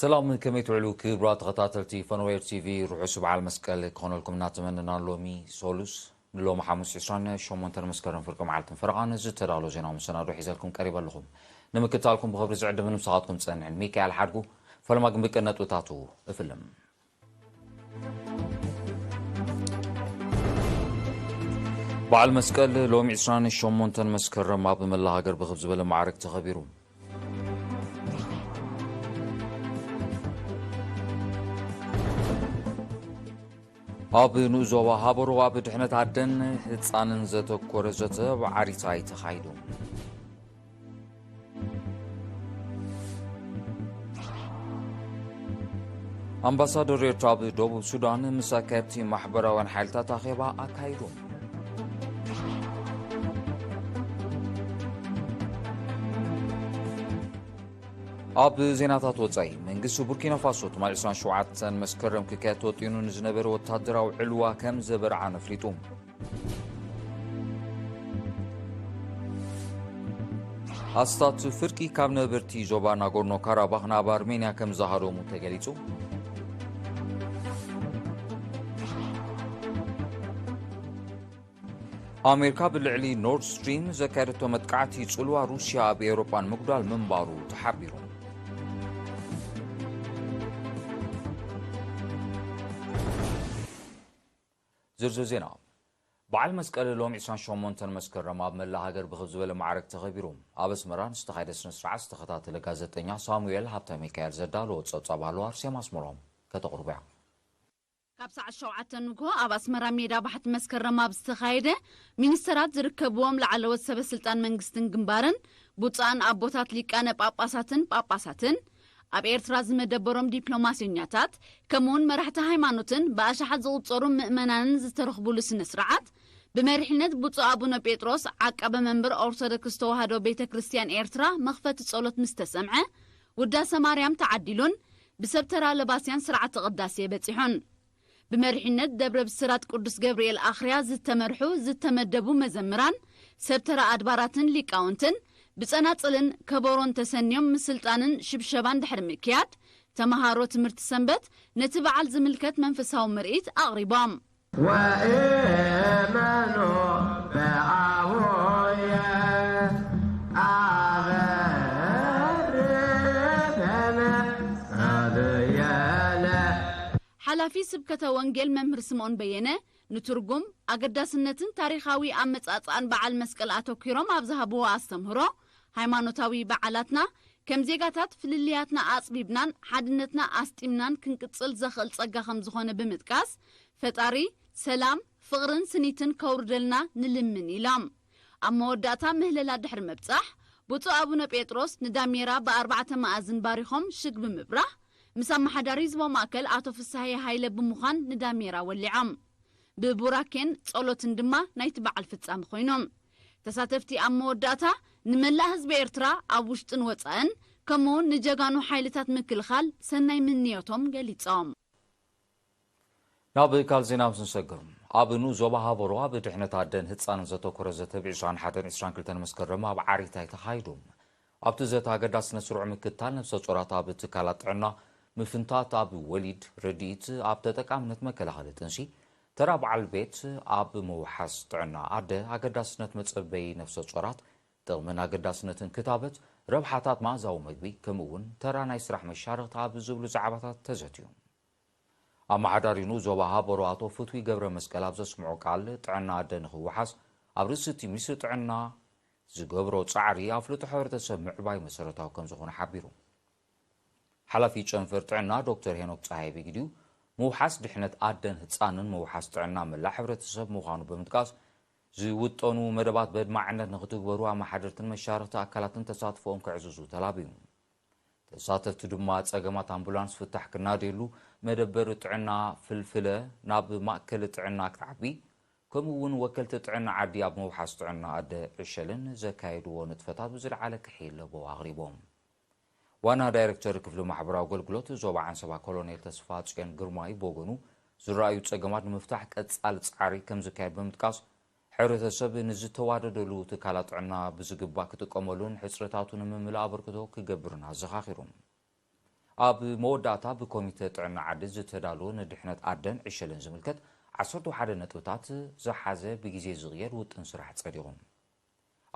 ሰላም፣ ከመይ ትውዕሉ ክቡራት ተኸታተልቲ ፈነወይር ቲቪ? ርሑስ በዓል መስቀል ክኾነልኩም እናተመነና፣ ሎሚ ሶሉስ ንሎሚ ሓሙስ ዕስራን ሸሞንተን መስከረም ፍርቂ መዓልትን ፈረቓን ዝተዳለወ ዜናዊ መሰናዶ ሒዘልኩም ቀሪበ ኣለኹም። ንምክትታልኩም ብኽብሪ ዝዕድምን ምሳኻትኩም ዝጸንሕን ሚካኤል ሓድጉ። ፈለማ ግን ብቅን ነጥብታቱ እፍልም። በዓል መስቀል ሎሚ ዕስራን ሸሞንተን መስከረም ኣብ መላ ሃገር ብኽብ ዝበለ ማዕርግ ተኸቢሩ። ኣብ ንኡስ ዞባ ሃበሮ ኣብ ድሕነት ኣደን ህጻንን ዘተኮረ ዘተ ኣብ ዓሪታይ ተኻይዱ። ኣምባሳደር ኤርትራ ኣብ ደቡብ ሱዳን ምስ ኣካየድቲ ማሕበራውያን ሓይልታት ኣኼባ ኣካይዱ። ኣብ ዜናታት ወጻኢ፣ መንግስቲ ቡርኪና ፋሶ ትማሊ ዕስራን ሸውዓተን መስከረም ክካየድ ተወጢኑ ንዝነበረ ወታደራዊ ዕልዋ ከም ዘበርዓን ኣፍሊጡ። ኣስታት ፍርቂ ካብ ነበርቲ ዞባ ናጎርኖ ካራባኽ ናብ ኣርሜንያ ከም ዝሃደሙ ተገሊጹ። ኣሜሪካ ብልዕሊ ኖርድ ስትሪም ዘካየደቶ መጥቃዕቲ ጽልዋ ሩስያ ኣብ ኤውሮጳ ንምጉዳል ምንባሩ ተሓቢሩ። ዝርዝር ዜና። በዓል መስቀል ሎሚ ዕስራን ሸሞንተን መስከረም ኣብ መላእ ሃገር ብኽብ ዝበለ ማዕረግ ተኸቢሩ። ኣብ ኣስመራ ንዝተኻየደ ስነ ስርዓት ዝተኸታተለ ጋዜጠኛ ሳሙኤል ሃብተ ሚካኤል ዘዳለዎ ጸብጻብ ኣሎ፣ ኣርሴማ ኣስመሮም ከተቕርቦ እያ። ካብ ሰዓት ሸውዓተ ንግሆ ኣብ ኣስመራ ሜዳ ባሕቲ መስከረም ኣብ ዝተኻየደ፣ ሚኒስተራት ዝርከብዎም ላዕለዎት ሰበ ስልጣን መንግስትን ግንባርን፣ ብፁዓን ኣቦታት ሊቃነ ጳጳሳትን ጳጳሳትን፣ ኣብ ኤርትራ ዝመደበሮም ዲፕሎማሰኛታት፣ ከምኡውን መራሕቲ ሃይማኖትን ብኣሽሓት ዝቑጸሩ ምእመናንን ዝተረኽቡሉ ስነ ስርዓት፣ ብመሪሕነት ብፁዕ ኣቡነ ጴጥሮስ ዓቃበ መንበር ኦርቶዶክስ ተዋህዶ ቤተ ክርስቲያን ኤርትራ መኽፈቲ ጸሎት ምስ ተሰምዐ፣ ውዳሰ ማርያም ተዓዲሉን ብሰብ ተራ ለባስያን ስርዓተ ቅዳሴ በጺሑን። ብመሪሕነት ደብረ ብስራት ቅዱስ ገብርኤል ኣኽርያ ዝተመርሑ ዝተመደቡ መዘምራን፣ ሰብ ተራ ኣድባራትን ሊቃውንትን ብጸናጽልን ከበሮን ተሰንዮም ምስልጣንን ሽብሸባን ድሕሪ ምክያድ፣ ተመሃሮ ትምህርቲ ሰንበት ነቲ በዓል ዝምልከት መንፈሳዊ ምርኢት ኣቕሪቦም። ወእመኑ በአቡየ አበርህ በመ ጸብየለ። ሓላፊ ስብከተ ወንጌል መምህር ስምኦን በየነ ንትርጉም፣ ኣገዳስነትን ታሪኻዊ ኣመጻጽኣን በዓል መስቀል ኣተኲሮም ኣብ ዝሃብዎ ኣስተምህሮ፣ ሃይማኖታዊ በዓላትና ከም ዜጋታት ፍልልያትና ኣጽቢብናን ሓድነትና ኣስጢምናን ክንቅጽል ዘኽእል ጸጋ ከም ዝኾነ ብምጥቃስ፣ ፈጣሪ ሰላም፣ ፍቕርን ስኒትን ከውርደልና ንልምን ኢሎም። ኣብ መወዳእታ ምህለላ ድሕሪ ምብጻሕ፣ ብፁዕ ኣቡነ ጴጥሮስ ንዳሜራ ብኣርባዕተ መኣዝን ባሪኾም ሽግ ብምብራህ፣ ምስ ኣመሓዳሪ ዝቦ ማእከል ኣቶ ፍስሃየ ሃይለ ብምዃን ንዳሜራ ወሊዖም። ብቡራኬን ጸሎትን ድማ ናይቲ በዓል ፍጻመ ኮይኑ። ተሳተፍቲ ኣብ መወዳእታ ንመላእ ህዝቢ ኤርትራ ኣብ ውሽጥን ወጻእን፣ ከምኡውን ንጀጋኑ ሓይልታት ምክልኻል ሰናይ ምንዮቶም ገሊጾም። ናብ ካልእ ዜና ምስ ንሰግር፣ ኣብ ንኡስ ዞባ ሃበሮ ኣብ ድሕነት ኣደን ህጻንን ዘተኮረ ዘተ ብ ዕስራን ሓደን ዕስራን ክልተን መስከረም ኣብ ዓሪታይ ተኻይዱ። ኣብቲ ዘተ ኣገዳስነት ስሩዕ ምክትታል ነፍሰ ጾራት ኣብ ትካላት ጥዕና፣ ምፍንታት ኣብ ወሊድ፣ ረድኢት ኣብ ተጠቃምነት መከላኸሊ ጥንሲ፣ ተራ በዓል ቤት ኣብ ምውሓስ ጥዕና ኣደ፣ ኣገዳስነት መጸበዪ ነፍሰ ጾራት፣ ጥቕምን ኣገዳስነትን ክታበት፣ ረብሓታት መኣዛዊ መግቢ፣ ከምኡ እውን ተራ ናይ ስራሕ መሻርኽቲ ኣብ ዝብሉ ዛዕባታት ተዘትዩ። ኣመሓዳሪ ንኡስ ዞባ ሃበሮ ኣቶ ፍትዊ ገብረ መስቀል ኣብ ዘስምዖ ቃል፣ ጥዕና ኣደ ንኽወሓስ ኣብ ርእሲ እቲ ሚኒስትሪ ጥዕና ዝገብሮ ጻዕሪ ኣፍልጦ ሕብረተሰብ ምዕባይ መሰረታዊ ከም ዝኾነ ሓቢሩ። ሓላፊ ጨንፈር ጥዕና ዶክተር ሄኖክ ጸሃየ ብግዲኡ፣ ምውሓስ ድሕነት ኣደን ህጻንን ምውሓስ ጥዕና መላእ ሕብረተሰብ ምዃኑ ብምጥቃስ፣ ዝውጠኑ መደባት በድማዕነት ንኽትግበሩ ኣመሓደርትን መሻርኽቲ ኣካላትን ተሳትፎኦም ከዕዝዙ ተላብዩ። ተሳተፍቲ ድማ ጸገማት ኣምቡላንስ ፍታሕ ክናደየሉ፣ መደበር ጥዕና ፍልፍለ ናብ ማእከል ጥዕና ክትዓቢ፣ ከምኡ እውን ወከልቲ ጥዕና ዓዲ ኣብ ምውሓስ ጥዕና ኣደ ዕሸልን ዘካየድዎ ንጥፈታት ብዝለዓለ ክሒለቦ ኣቕሪቦም። ዋና ዳይሬክተር ክፍሊ ማሕበራዊ ኣገልግሎት ዞባ ዓንሰባ ኮሎኔል ተስፋ ጽዮን ግርማይ ብወገኑ፣ ዝረኣዩ ጸገማት ንምፍታሕ ቀጻሊ ጻዕሪ ከም ዝካየድ ብምጥቃስ፣ ሕብረተሰብ ንዝተዋደደሉ ትካላት ጥዕና ብዝግባእ ክጥቀመሉን ሕጽረታቱ ንምምላእ ኣበርክቶ ክገብርን ኣዘኻኺሩ። ኣብ መወዳእታ ብኮሚተ ጥዕና ዓዲ ዝተዳለወ ንድሕነት ኣደን ዕሸልን ዝምልከት ዓሰርተ ሓደ ነጥብታት ዝሓዘ ብግዜ ዝቕየር ውጥን ስራሕ ጸዲቑ።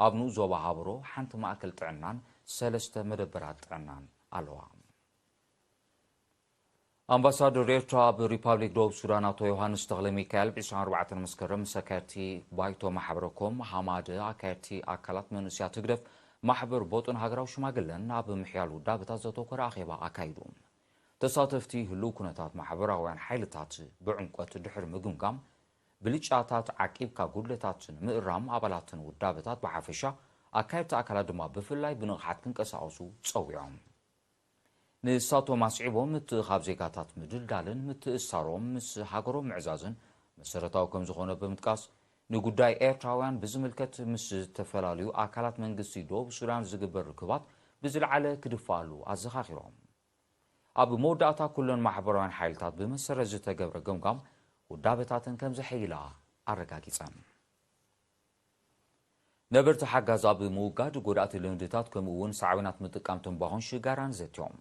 ኣብ ንኡስ ዞባ ሃብሮ ሓንቲ ማእከል ጥዕናን ሰለስተ መደበራት ጥዕናን ኣለዋ። ኣምባሳደር ኤርትራ ኣብ ሪፓብሊክ ደቡብ ሱዳን ኣቶ ዮሃንስ ተኽለ ሚካኤል ብ ዕስራን ኣርባዕተን መስከረም ምስ ኣካየድቲ ባይቶ ማሕበረ ኮም ሃማደ ኣካየድቲ ኣካላት መንእሰያት ህግደፍ ማሕበር ቦጦን ሃገራዊ ሽማግለን ኣብ ምሕያል ውዳበታት ዘተኮረ ኣኼባ ኣካይዱ። ተሳተፍቲ ህሉው ኩነታት ማሕበራውያን ሓይልታት ብዕምቆት ድሕሪ ምግምጋም ብልጫታት ዓቂብካ ጉድለታትን ምእራም ኣባላትን ውዳበታት ብሓፈሻ ኣካየድቲ ኣካላት ድማ ብፍላይ ብንቕሓት ክንቀሳቐሱ ጸዊዖም። ንሳቶም ኣስዒቦም ምትእኻብ ዜጋታት ምድልዳልን ምትእሳሮም ምስ ሃገሮም ምዕዛዝን መሰረታዊ ከም ዝኾነ ብምጥቃስ ንጉዳይ ኤርትራውያን ብዝምልከት ምስ ዝተፈላለዩ ኣካላት መንግስቲ ደቡብ ሱዳን ዝግበር ርክባት ብዝለዓለ ክድፋኣሉ ኣዘኻኺሮም። ኣብ መወዳእታ ኩለን ማሕበራውያን ሓይልታት ብመሰረት ዝተገብረ ገምጋም ውዳበታተን ከም ዘሐይላ ኣረጋጊጸን። ነበርቲ ሓጋዝ ኣብ ምውጋድ ጎዳእቲ ልምድታት ከምኡ እውን ሳዕቤናት ምጥቃም ትንባኾን ሽጋራን ዘትዮም።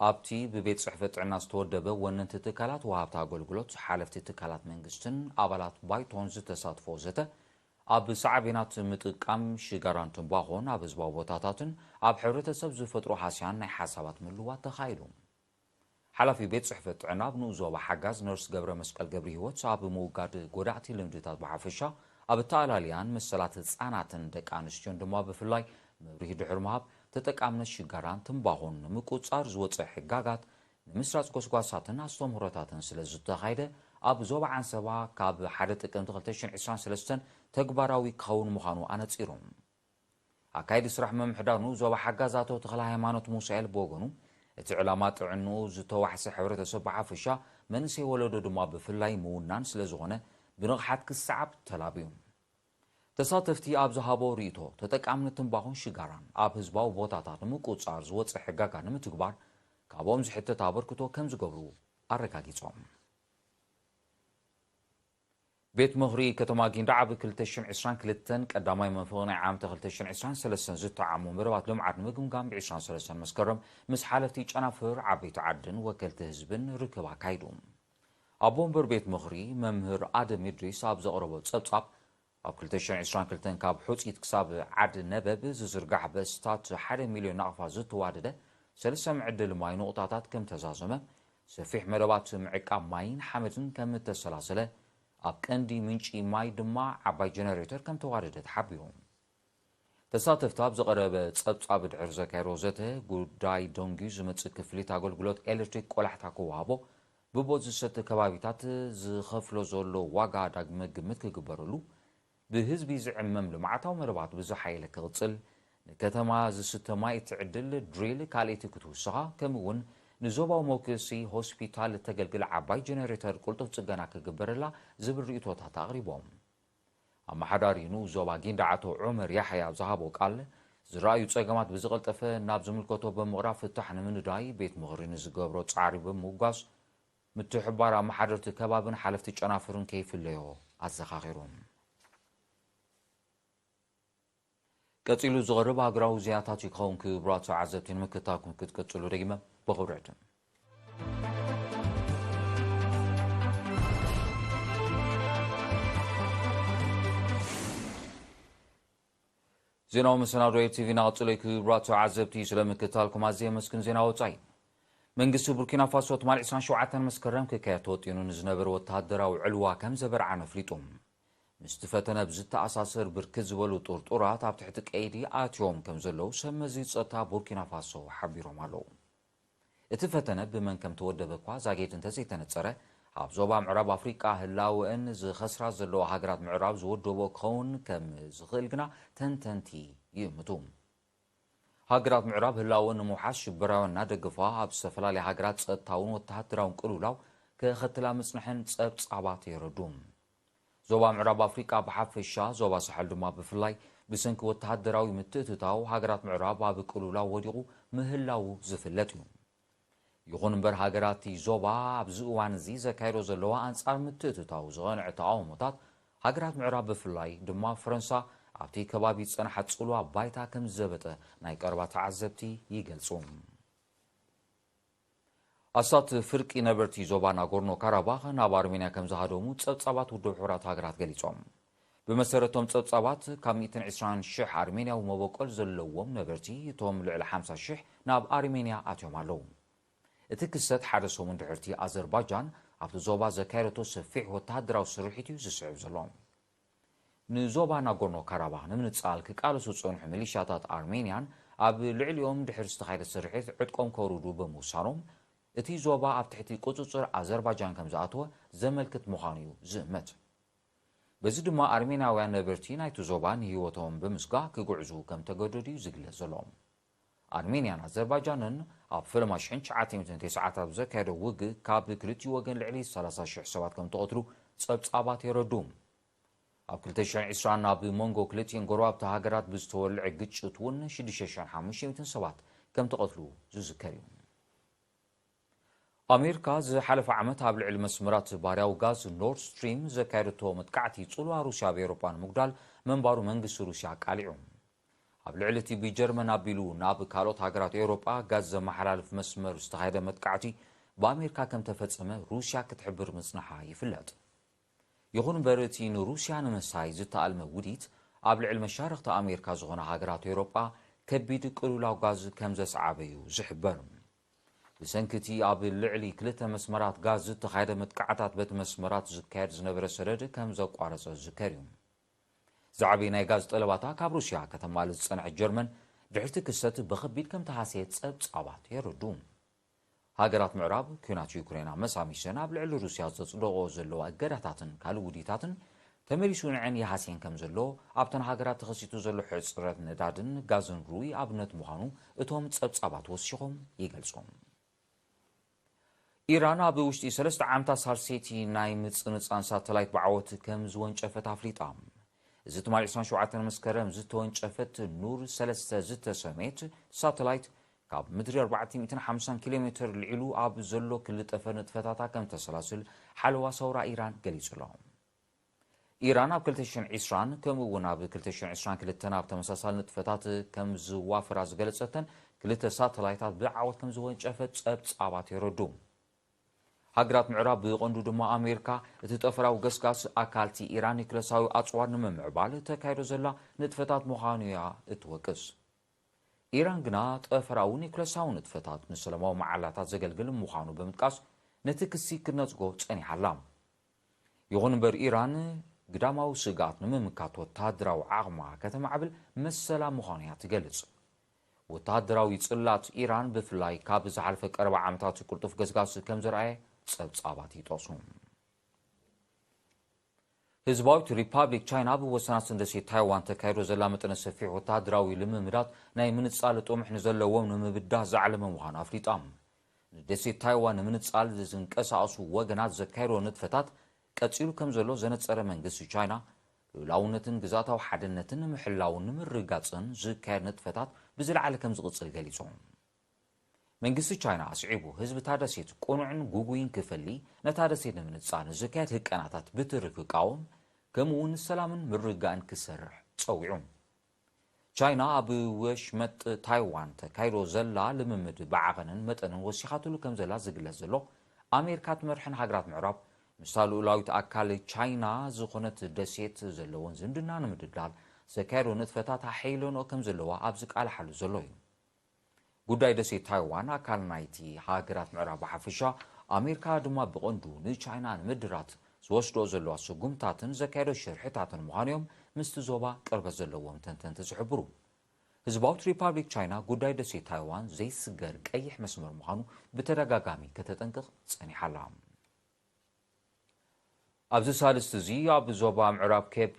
ኣብቲ ብቤት ጽሕፈት ጥዕና ዝተወደበ ወነንቲ ትካላት ወሃብቲ ኣገልግሎት ሓለፍቲ ትካላት መንግስትን ኣባላት ባይቶን ዝተሳትፎ ዘተ ኣብ ሳዕቤናት ምጥቃም ሽጋራን ትንባኾን ኣብ ህዝባዊ ቦታታትን ኣብ ሕብረተሰብ ዝፈጥሮ ሃስያን ናይ ሓሳባት ምልዋት ተኻይዱ። ሓላፊ ቤት ጽሕፈት ጥዕና ኣብ ንኡስ ዞባ ሓጋዝ ነርስ ገብረ መስቀል ገብረ ህይወት ኣብ ምውጋድ ጎዳእቲ ልምድታት ብሓፈሻ ኣብ ኣተኣላልያን መሰላት ህጻናትን ደቂ ኣንስትዮን ድማ ብፍላይ መብርሂ ድሕሪ ምሃብ ተጠቃምነት ሽጋራን ትንባኾን ንምቁጻር ዝወጸ ሕጋጋት ንምስራጽ ጎስጓሳትን ኣስተምህሮታትን ስለ ዝተኻየደ ኣብ ዞባ ዓንሰባ ካብ ሓደ ጥቅምቲ ክልተ ሽሕን ዕስራን ሰለስተን ተግባራዊ ክኸውን ምዃኑ ኣነጺሩ። ኣካይዲ ስራሕ ምምሕዳር ንኡስ ዞባ ሓጋዝ ኣቶ ተኽለ ሃይማኖት ሙሳኤል ብወገኑ እቲ ዕላማ ጥዕንኡ ዝተዋሕሰ ሕብረተሰብ ብሓፈሻ መንእሰይ ወለዶ ድማ ብፍላይ ምውናን ስለ ዝኾነ ብንቕሓት ክሰዓብ ተላብዩ። ተሳተፍቲ ኣብ ዝሃቦ ርእይቶ ተጠቃምነት ትንባኾን ሽጋራን ኣብ ህዝባዊ ቦታታት ንምቁጽጻር ዝወፀ ሕጋጋ ንምትግባር ካብኦም ዝሕተት ኣበርክቶ ከም ዝገብሩ ኣረጋጊጾም። ቤት ምኽሪ ከተማ ጊንዳዕ ኣብ ክልተ ሽሕን ዕስራን ክልተን ቀዳማይ መንፈቕ ናይ ዓመተ ክልተ ሽሕን ዕስራን ሰለስተን ዝተዓሙ መደባት ልምዓት ንምግምጋም ብ ዕስራን ሰለስተን መስከረም ምስ ሓለፍቲ ጨናፍር ዓበይቲ ዓድን ወከልቲ ህዝብን ርክብ ኣካይዱ። ኣቦ ወንበር ቤት ምኽሪ መምህር ኣደም ኢድሪስ ኣብ ዘቕረቦ ጸብጻብ ኣብ ክልተ ሽሕን ዕስራን ክልተን ካብ ሑጺት ክሳብ ዓዲ ነበብ ዝዝርጋሕ በስታት ሓደ ሚልዮን ናቕፋ ዝተዋደደ ሰለስተ መዕደሊ ማይ ንቑጣታት ከም ተዛዘመ፣ ሰፊሕ መደባት ምዕቃብ ማይን ሓመድን ከም እተሰላሰለ፣ ኣብ ቀንዲ ምንጪ ማይ ድማ ዓባይ ጀነሬተር ከም ተዋደደ ተሓቢሩ። ተሳተፍቲ ኣብ ዝቐረበ ጸብጻብ ድሕሪ ዘካየዶ ዘተ፣ ጉዳይ ደንጉዩ ዝመጽእ ክፍሊት ኣገልግሎት ኤሌክትሪክ ቆላሕታ ክወሃቦ፣ ብቦት ዝሰተ ከባቢታት ዝኸፍሎ ዘሎ ዋጋ ዳግመ ግምት ክግበረሉ፣ ብህዝቢ ዝዕመም ልምዓታዊ መደባት ብዝሓየለ ክቕጽል፣ ንከተማ ዝስተ ማይ እትዕድል ድሪል ካልኣይቲ ክትውስኻ፣ ከምኡ እውን ንዞባዊ መወከሲ ሆስፒታል እተገልግል ዓባይ ጀነሬተር ቅልጡፍ ጽገና ክግበረላ ዝብል ርእይቶታት ኣቕሪቦም። ኣመሓዳሪ ንኡስ ዞባ ጊንዳዕ ኣቶ ዑመር ያሕያ ኣብ ዝሃቦ ቃል፣ ዝረኣዩ ጸገማት ብዝቐልጠፈ ናብ ዝምልከቶ ብምቕራብ ፍታሕ ንምንዳይ ቤት ምኽሪ ንዝገብሮ ጻዕሪ ብምውጋስ፣ ምትሕብባር ኣመሓደርቲ ከባብን ሓለፍቲ ጨናፍርን ከይፍለዮ ኣዘኻኺሩ። ቀጺሉ ዝቐርብ ሃገራዊ ዜናታት እዩ ክኸውን። ክቡራት ተዓዘብቲ፣ ንምክትታልኩም ክትቅጽሉ ደጊመ ብኽብሪ ዕድም። ዜናዊ መሰናዶ ኤር ቲቪ እናቐጸለ እዩ። ክቡራት ተዓዘብቲ፣ ስለ ምክትታልኩም ኣዝየ የመስግን። ዜና ወጻኢ። መንግስቲ ቡርኪና ፋሶ ትማሊ ዕስራን ሸውዓተን መስከረም ክካየድ ተወጢኑ ንዝነበረ ወተሃደራዊ ዕልዋ ከም ዘበርዓን ኣፍሊጡ። ምስቲ ፈተነ ብዝተኣሳሰር ብርክት ዝበሉ ጥርጡራት ኣብ ትሕቲ ቀይዲ ኣትዮም ከም ዘለዉ ሰብ መዚ ጸጥታ ቡርኪና ፋሶ ሓቢሮም ኣለዉ። እቲ ፈተነ ብመን ከም ተወደበ እኳ ዛጊት እንተዘይተነጸረ፣ ኣብ ዞባ ምዕራብ ኣፍሪቃ ህላወአን ዝኸስራ ዘለዋ ሃገራት ምዕራብ ዝወደቦ ክኸውን ከም ዝኽእል ግና ተንተንቲ ይእምቱ። ሃገራት ምዕራብ ህላወ ንምውሓስ ሽበራውያን እናደገፋ ኣብ ዝተፈላለያ ሃገራት ጸጥታውን ወተሃደራውን ቅልውላው ከኸትላ ምጽንሐን ጸብጻባት የረዱ። ዞባ ምዕራብ ኣፍሪቃ ብሓፈሻ፣ ዞባ ሳሕል ድማ ብፍላይ ብሰንኪ ወተሃደራዊ ምትእትታው ሃገራት ምዕራብ ኣብ ቅልውላው ወዲቑ ምህላዉ ዝፍለጥ እዩ። ይኹን እምበር ሃገራት እቲ ዞባ ኣብዚ እዋን እዚ ዘካይዶ ዘለዋ ኣንጻር ምትእትታው ዝቐንዐ ተቓውሞታት ሃገራት ምዕራብ ብፍላይ ድማ ፈረንሳ ኣብቲ ከባቢ ዝጸንሓ ጽልዋ ባይታ ከም ዝዘበጠ ናይ ቀረባ ተዓዘብቲ ይገልጹ። ኣስታት ፍርቂ ነበርቲ ዞባ ናጎርኖ ካራባኽ ናብ ኣርሜንያ ከም ዝሃደሙ ጸብጻባት ውድብ ሕቡራት ሃገራት ገሊጾም። ብመሰረቶም ጸብጻባት፣ ካብ ሚእትን ዕስራን ሽሕ ኣርሜንያዊ መበቆል ዘለዎም ነበርቲ፣ እቶም ልዕሊ ሓምሳ ሽሕ ናብ ኣርሜንያ ኣትዮም ኣለዉ። እቲ ክስተት ሓደ ሰሙን ድሕርቲ ኣዘርባጃን ኣብቲ ዞባ ዘካየደቶ ሰፊሕ ወተሃደራዊ ስርሒት እዩ ዝስዕብ ዘሎ። ንዞባ ናጎርኖ ካራባኽ ንምንጻል ክቃለሱ ዝጸንሑ ሚሊሻታት ኣርሜንያን ኣብ ልዕሊኦም ድሕሪ ዝተኻየደ ስርሒት ዕጥቆም ከውርዱ ብምውሳኖም፣ እቲ ዞባ ኣብ ትሕቲ ቁጽጽር ኣዘርባጃን ከም ዝኣተወ ዘመልክት ምዃኑ እዩ ዝእመት። በዚ ድማ ኣርሜናውያን ነበርቲ ናይቲ ዞባ ንህይወቶም ብምስጋ ክጉዕዙ ከም ተገደዱ እዩ ዝግለጽ ዘሎ። ኣርሜንያን ኣዘርባጃንን ኣብ ፈለማ ሽሕን ትሽዓተ ሚእትን ተስዓታት ኣብ ዘካየዶ ውግእ ካብ ክልቲኡ ወገን ልዕሊ ሰላሳ ሽሕ ሰባት ከም ተቐትሉ ጸብጻባት የረድኡ። ኣብ ክልተ ሽሕን ዕስራን ኣብ መንጎ ክልቲኤን ጎረባብቲ ሃገራት ብዝተወልዐ ግጭት እውን ሽዱሽተ ሽሕን ሓሙሽተ ሚእትን ሰባት ከም ተቐትሉ ዝዝከር እዩ። ኣሜሪካ ዝሓለፈ ዓመት ኣብ ልዕሊ መስመራት ባርያዊ ጋዝ ኖርድ ስትሪም ዘካየደቶ መጥቃዕቲ፣ ጽልዋ ሩስያ ኣብ ኤውሮጳ ንምጉዳል ምንባሩ መንግስቲ ሩስያ ኣቃሊዑ። ኣብ ልዕሊ እቲ ብጀርመን ኣቢሉ ናብ ካልኦት ሃገራት ኤውሮጳ ጋዝ ዘመሓላልፍ መስመር ዝተኻየደ መጥቃዕቲ ብኣሜሪካ ከም ተፈጸመ ሩስያ ክትሕብር ምጽንሓ ይፍለጥ። ይኹን እምበር፣ እቲ ንሩስያ ንምስሓይ ዝተኣልመ ውዲት፣ ኣብ ልዕሊ መሻርኽቲ ኣሜሪካ ዝኾና ሃገራት ኤውሮጳ ከቢድ ቅልውላው ጋዝ ከም ዘስዓበ እዩ ዝሕበር። ብሰንኪ እቲ ኣብ ልዕሊ ክልተ መስመራት ጋዝ ዝተኻየደ መጥቃዕታት፣ በቲ መስመራት ዝካየድ ዝነበረ ሰደድ ከም ዘቋረጸ ዝዝከር እዩ። ዝዓበየ ናይ ጋዝ ጠለባታ ካብ ሩስያ ከተማልእ ዝጸንሐት ጀርመን፣ ድሕርቲ ክስተት ብኸቢድ ከም ተሃስየት ጸብጻባት የረዱ። ሃገራት ምዕራብ፣ ኲናት ዩክሬን ኣመሳሚሰን ኣብ ልዕሊ ሩስያ ዘጽደቕኦ ዘለዋ እገዳታትን ካልእ ውዲታትን፣ ተመሊሱ ንዐን ይሃስየን ከም ዘሎ፣ ኣብተን ሃገራት ተኸሲቱ ዘሎ ሕጽረት ነዳድን ጋዝን ርኡይ ኣብነት ምዃኑ እቶም ጸብጻባት ወሲኾም ይገልጹ። ኢራን ኣብ ውሽጢ ሰለስተ ዓመታት ሳልሰይቲ ናይ ምጽንጻን ሳተላይት ብዓወት ከም ዝወንጨፈት ኣፍሊጣ። እዚ ትማሊ ዕስራን ሸውዓተን መስከረም ዝተወንጨፈት ኑር ሰለስተ ዝተሰመየት ሳተላይት፣ ካብ ምድሪ ኣርባዕተ ሚእትን ሓምሳን ኪሎ ሜትር ልዒሉ ኣብ ዘሎ ክሊ ጠፈር ንጥፈታታ ከም ተሰላስል ሓለዋ ሰውራ ኢራን ገሊጹ ኣሎ። ኢራን ኣብ ክልተ ሽሕን ዕስራን ከምኡ እውን ኣብ ክልተ ሽሕን ዕስራን ክልተን ኣብ ተመሳሳሊ ንጥፈታት ከም ዝዋፈራ ዝገለጸተን ክልተ ሳተላይታት ብዓወት ከም ዝወንጨፈት ጸብጻባት የረዱ። ሃገራት ምዕራብ፣ ብቐንዱ ድማ ኣሜሪካ፣ እቲ ጠፈራዊ ገስጋስ ኣካልቲ ኢራን ኒክለሳዊ ኣጽዋር ንምምዕባል ተካይዶ ዘላ ንጥፈታት ምዃኑ እያ እትወቅስ። ኢራን ግና ጠፈራዊ ኒኩለሳዊ ንጥፈታት ንሰላማዊ መዓላታት ዘገልግል ምዃኑ ብምጥቃስ፣ ነቲ ክሲ ክትነጽጎ ጸኒሓ ኣላ። ይኹን እምበር፣ ኢራን ግዳማዊ ስግኣት ንምምካት ወተሃደራዊ ዓቕማ ከተማዕብል መሰላ ምዃኑ እያ ትገልጽ። ወተሃደራዊ ጽላት ኢራን፣ ብፍላይ ካብ ዝሓለፈ ቀረባ ዓመታት ቅልጡፍ ገስጋስ ከም ዘርኣየ ጸብጻባት ይጠቕሱ። ህዝባዊት ሪፓብሊክ ቻይና፣ ኣብ ወሰናስን ደሴት ታይዋን ተካይዶ ዘላ መጠነ ሰፊሕ ወተሃደራዊ ልምምዳት፣ ናይ ምንጻል ጥሙሕ ንዘለዎም ንምብዳህ ዝዓለመ ምዃኑ ኣፍሊጣ። ንደሴት ታይዋን ንምንጻል ዝንቀሳቐሱ ወገናት ዘካይዶ ንጥፈታት ቀጺሉ ከም ዘሎ ዘነጸረ መንግስቲ ቻይና፣ ልኡላውነትን ግዝኣታዊ ሓድነትን ንምሕላውን ንምርግጋጽን ዝካየድ ንጥፈታት ብዝለዓለ ከም ዝቕጽል ገሊጹ። መንግስቲ ቻይና ኣስዒቡ፣ ህዝቢ እታ ደሴት ቅኑዕን ግጉይን ክፈሊ፣ ነታ ደሴት ንምንጻል ንዝካየድ ህቀናታት ብትሪ ክቃወም፣ ከምኡ እውን ንሰላምን ምርግጋእን ክሰርሕ ጸዊዑ። ቻይና ኣብ ወሽመጥ ታይዋን ተካይዶ ዘላ ልምምድ ብዓቐንን መጠንን ወሲኻትሉ ከም ዘላ ዝግለጽ ዘሎ፣ ኣሜሪካ ትመርሐን ሃገራት ምዕራብ፣ ምስታ ልኡላዊት ኣካል ቻይና ዝኾነት ደሴት ዘለወን ዝምድና ንምድልዳል ዘካየዶ ንጥፈታት ኣሐይለንኦ ከም ዘለዋ ኣብ ዝቃልሓሉ ዘሎ እዩ። ጉዳይ ደሴት ታይዋን ኣካል ናይቲ ሃገራት ምዕራብ ብሓፈሻ፣ ኣሜሪካ ድማ ብቐንዱ ንቻይና ንምድራት ዝወስድኦ ዘለዋ ስጉምታትን ዘካየዶ ሽርሕታትን ምዃኑ እዮም ምስቲ ዞባ ቅርበት ዘለዎም ተንተንቲ ዝሕብሩ። ህዝባዊት ሪፓብሊክ ቻይና ጉዳይ ደሴት ታይዋን ዘይስገር ቀይሕ መስመር ምዃኑ ብተደጋጋሚ ከተጠንቅቕ ጸኒሓ ኣላ። ኣብዚ ሳልስቲ እዚ፣ ኣብ ዞባ ምዕራብ ኬፕ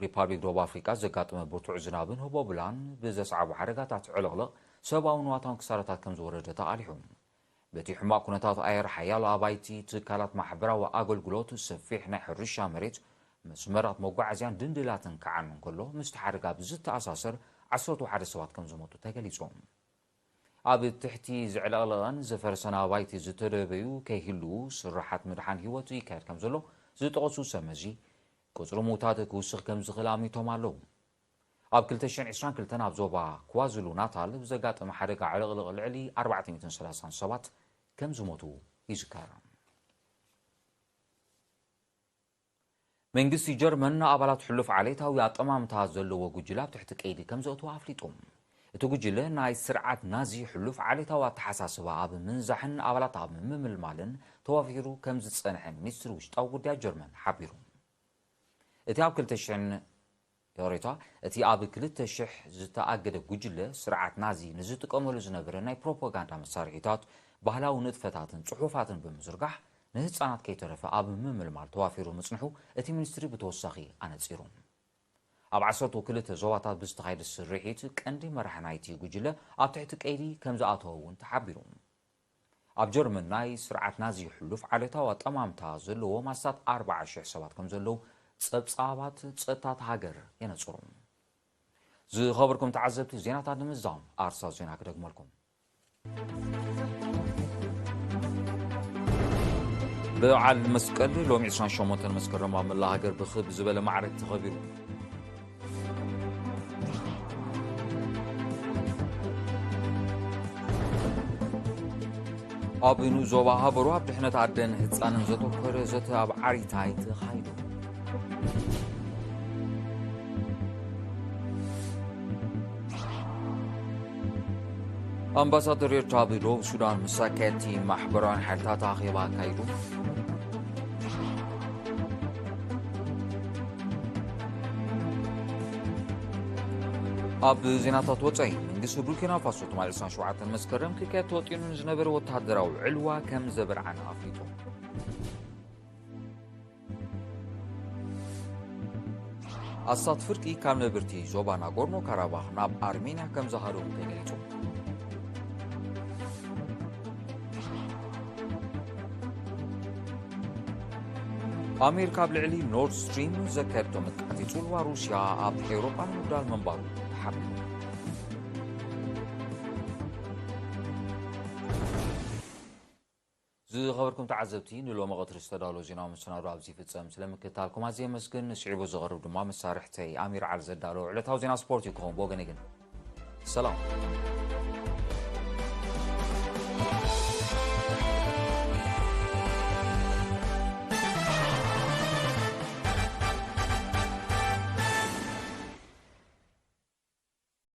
ሪፓብሊክ ደቡብ ኣፍሪቃ ዘጋጠመ ብርቱዕ ዝናብን ህቦብላን ብዘስዓቦ ሓደጋታት ዕልቕልቕ፣ ሰብኣውን ንዋታውን ክሳራታት ከም ዝወረደ ተቓሊሑ። በቲ ሕማቕ ኩነታት ኣየር፣ ሓያሎ ኣባይቲ፣ ትካላት ማሕበራዊ ኣገልግሎት፣ ሰፊሕ ናይ ሕርሻ መሬት፣ መስመራት መጓዓዝያን ድንድላትን ክዓኑ እንከሎ፣ ምስቲ ሓደጋ ብዝተኣሳሰር ዓሰርተ ሓደ ሰባት ከም ዝሞቱ ተገሊጹ። ኣብ ትሕቲ ዝዕለቕለቐን ዝፈረሰን ኣባይቲ ዝተደበዩ ከይህልዉ ስራሓት ምድሓን ህይወት ይካየድ ከም ዘሎ ዝጠቐሱ ሰብ መዚ፣ ቁጽሪ ምዉታት ክውስኽ ከም ዝኽእል ኣሚቶም ኣለዉ። ኣብ ክልተ ሽሕን ዕስራን ክልተን ኣብ ዞባ ኳዙሉ ናታል ብዘጋጠመ ሓደጋ ዕልቕልቕ ልዕሊ ኣርባዕተ ሚእትን ሰላሳን ሰባት ከም ዝሞቱ ይዝከር። መንግስቲ ጀርመን ንኣባላት ሕሉፍ ዓሌታዊ ኣጠማምታ ዘለዎ ጉጅለ ኣብ ትሕቲ ቀይዲ ከም ዘእትዎ ኣፍሊጡ። እቲ ጉጅለ ናይ ስርዓት ናዚ ሕሉፍ ዓሌታዊ ኣተሓሳስባ ኣብ ምንዛሕን ኣባላት ኣብ ምምልማልን ተዋፊሩ ከም ዝጸንሐ ሚኒስትሪ ውሽጣዊ ጉዳያት ጀርመን ሓቢሩ። እቲ ኣብ ክልተ ሽሕን ይቕሬታ፣ እቲ ኣብ ክልተ ሽሕ ዝተኣገደ ጉጅለ ስርዓት ናዚ ንዝጥቀመሉ ዝነበረ ናይ ፕሮፓጋንዳ መሳርሒታት፣ ባህላዊ ንጥፈታትን ጽሑፋትን ብምዝርጋሕ ንህጻናት ከይተረፈ ኣብ ምምልማል ተዋፊሩ ምጽንሑ እቲ ሚኒስትሪ ብተወሳኺ ኣነጺሩ። ኣብ ዓሰርተ ክልተ ዞባታት ብዝተኻየደ ስርሒት ቀንዲ መራሒ ናይቲ ጉጅለ ኣብ ትሕቲ ቀይዲ ከም ዝኣተወ እውን ተሓቢሩ። ኣብ ጀርመን ናይ ስርዓት ናዚ ሕሉፍ ዓሌታዊ ኣጠማምታ ዘለዎም ኣስታት ኣርባዓ ሽሕ ሰባት ከም ዘለዉ ጸብጻባት ጸጥታ እታ ሃገር የነጽሩ። ዝኸበርኩም ተዓዘብቲ፣ ዜናታት ንምዝዛም ኣርሳት ዜና ክደግመልኩም። በዓል መስቀል ሎሚ ዕስራን ሸሞንተን መስከረም ኣብ መላእ ሃገር ብኽብ ዝበለ ማዕረግ ተኸቢሩ። ኣብ ንኡስ ዞባ ሃበሩ ኣብ ድሕነት ኣደን ህጻንን ዘተኮረ ዘተ ኣብ ዓሪታይ ተኻይዱ። ኣምባሳደር ኤርትራ ኣብ ደቡብ ሱዳን ምስ ኣካየድቲ ማሕበራውያን ሓይልታት ኣኼባ ኣካይዱ። ኣብ ዜናታት ወጻኢ፣ መንግስቲ ቡርኪና ፋሶ ትማሊ ዕስራን ሸውዓተን መስከረም ክካየድ ተወጢኑ ንዝነበረ ወተሃደራዊ ዕልዋ ከም ዘበርዓን ኣፍሊጡ። ኣስታት ፍርቂ ካብ ነበርቲ ዞባ ናጎርኖ ካራባኽ ናብ ኣርሜንያ ከም ዝሃደሙ ተገሊጹ። ኣሜሪካ ኣብ ልዕሊ ኖርድ ስትሪም ዘካየደቶ መጥቃዕቲ ጽልዋ ሩስያ ኣብ ኤውሮጳ ንምጉዳል ምንባሩ ተሓቢሩ። ዝኸበርኩም ተዓዘብቲ፣ ንሎሚ ቀትሪ ዝተዳለወ ዜናዊ መሰናዶ ኣብዚ ይፍጸም። ስለምክትታልኩም ኣዝየ የመስግን። ንስዒቡ ዝቐርብ ድማ መሳርሕተይ ኣሚር ዓሊ ዘዳለወ ዕለታዊ ዜና ስፖርት እዩ ክኸውን። ብወገነይ ግን ሰላም።